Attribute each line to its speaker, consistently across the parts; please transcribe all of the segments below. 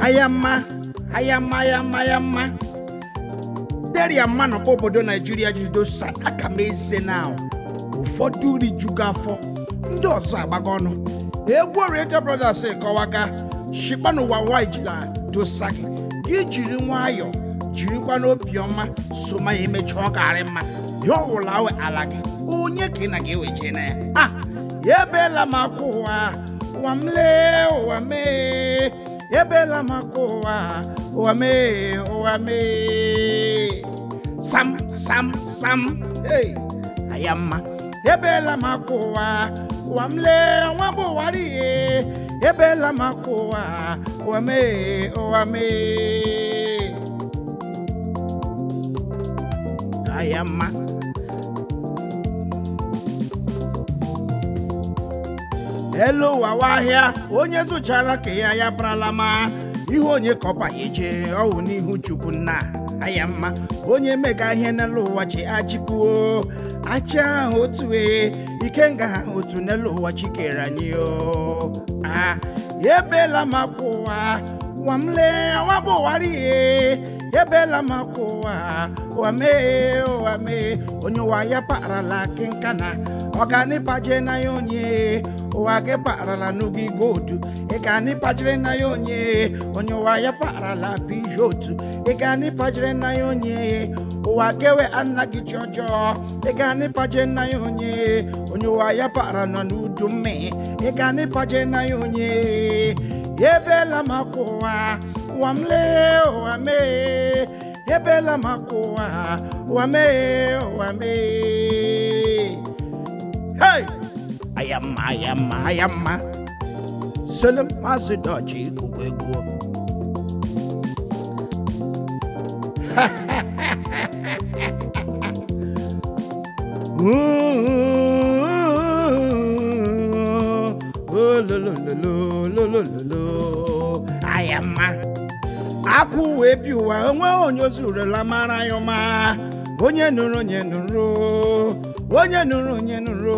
Speaker 1: Ayama, ayama, ayama, ayama. Deri mma nọkwa obodo Naijiria jiri dosa aka m eze na ụfọdụ rijugo afọ, ndị ọzọ agbago ọnụ. Egwu Oriental Brothers kọwaga shikpa n'ụwa nwa jila dosa gị, gị jiri nwayọọ jirikwa n'obiọma so ma ya emechaa ọ garị mma. Ya ọwụla ala gị onye ka ị na ga-eweje na ya. Ah, ebela m akwa ụwa, ụwa m lee, ụwa mee. Ebela m akwa ụwa, ụwa mee, ụwa mee. Sam, sam, sam, hey, ayama. Ebela m akwa ụwa, ụwa m lee, nwa bụ ụwa rie. Ebela m akwa ụwa, ụwa mee, ụwa mee. Ayama. Elu ụwa wahịa, onye zụchara ka ya ya barala ma ihe onye kọpa ya eje ọwụ n'ihu Chukwu nna. Ayama, onye mega ihe n'elu ụwa chi achịkwuo achị ahụ otu ikenga ha otu n'elu ụwa chikere anyị o. Ah, ebela m akwa ụwa, ụwa m lee, nwa bụ ụwa rie. Ebela m akwa ụwa, ụwa mee, ụwa mee. Onye ụwa ya parala kinkana, ọganipaje na ya onye ụwa gị parala n'ugi godu, ị ga n'ịpajere na ya onye onye ụwa ya parala pijotu, ị ga n'ịpajere na ya onye ụwa gewe anaghị chi ọjọọ, ị ga n'ịpaje na ya onye onye ụwa ya para nọ n'udu mmiri, ị ga n'ịpaje na ya onye. Ebela m akwa ụwa, ụwa m lee, ụwa mee. Ebela m akwa ụwa, ụwa mee, ụwa mee. Hey! Ayama, ayama, ayama. Selim Maazị Dọji ikuku egwu. Olololololololo. Ayama. Akwụ wee bi ụwa onwe onye zurula mara ya ọma. Onye nụrụ onye nụrụ, onye nụrụ onye nụrụ.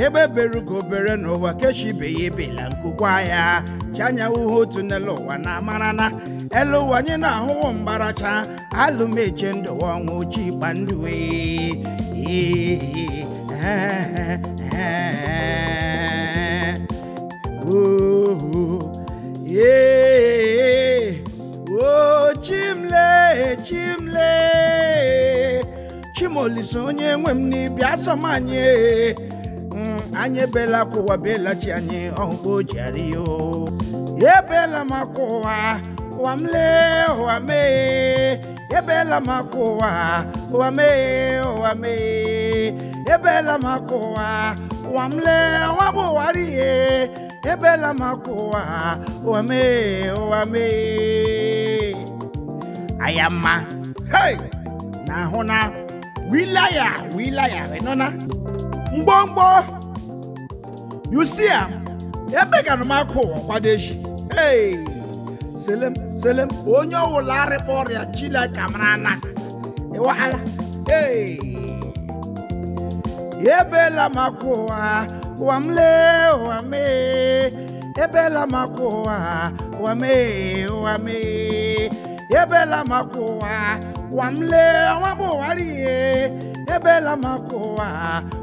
Speaker 1: Ebe berugo bere n'ụwa keshibe ya ebela nkukwa ya. Chanya uhe otu n'elu ụwa na amara na elu ụwa anyị na-ahụwo mgbaracha alụmeche ndụ ọnwụ chi gba ndụ. O chimle, chimle, chimolise onye nwe m n'ibia asọm anyị. Anyị ebela akwa ụwa bela chi anyị ọhụkpo ji o. Ebela m akwa ụwa, ụwa m lee, ụwa mee. Ebela m akwa ụwa, ụwa mee, ụwa mee. Ebela m akwa ụwa, ụwa m lee, ụwa bụ ụwa rie. Ebela m akwa ụwa, ụwa mee, ụwa mee. Ayama, hey! Na ahụ na wilaya, wilaya, nọ na mgbomgbo. You see am, ebe ga m akwa ụwa kwado echi. Hey! Selem, selem, onye ọwụla arịkpọ ọrịa chila ka mara na. Ịwala. Hey! Ebela m akwa ụwa, ụwa m lee, ụwa mee. Ebela m akwa ụwa, ụwa mee, ụwa mee. Ebela m akwa ụwa, ụwa m lee, nwa bụ ụwa rie. Ebela m akwa ụwa,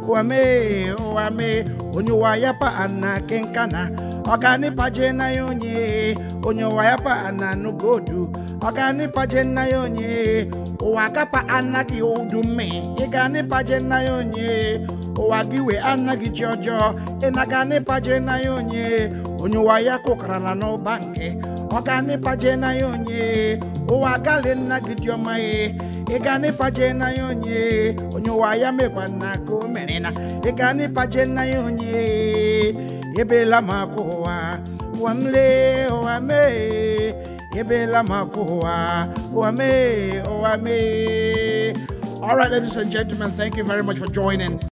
Speaker 1: ụwa mee, ụwa mee. Onye ụwa ya pa na kinkana, ọganipaje na ya onye. Onye ụwa ya pa na nugodu, ọganipaje na ya onye. Ụwa gapa anaghị udu mmiri, ị ga n'ịpaje na ya onye. Ụwa gị wee anaghị chi ọjọọ, ị na-aga n'ịpaje na ya onye. Onye ụwa ya kụkarala n'ụba nke, ọ ga n'ịpaje na ya onye. Ụwa gali nna gị dị ọma ye, ị ga n'ịpaje na ya onye. Onye ụwa ya mekwa na ka o mere na, ị ga n'ịpaje na ya onye. Ebela m akwa ụwa, ụwa m lee, ụwa mee. Ebela m akwa ụwa, ụwa mee, ụwa mee. All right, ladies and gentlemen, thank you very much for joining.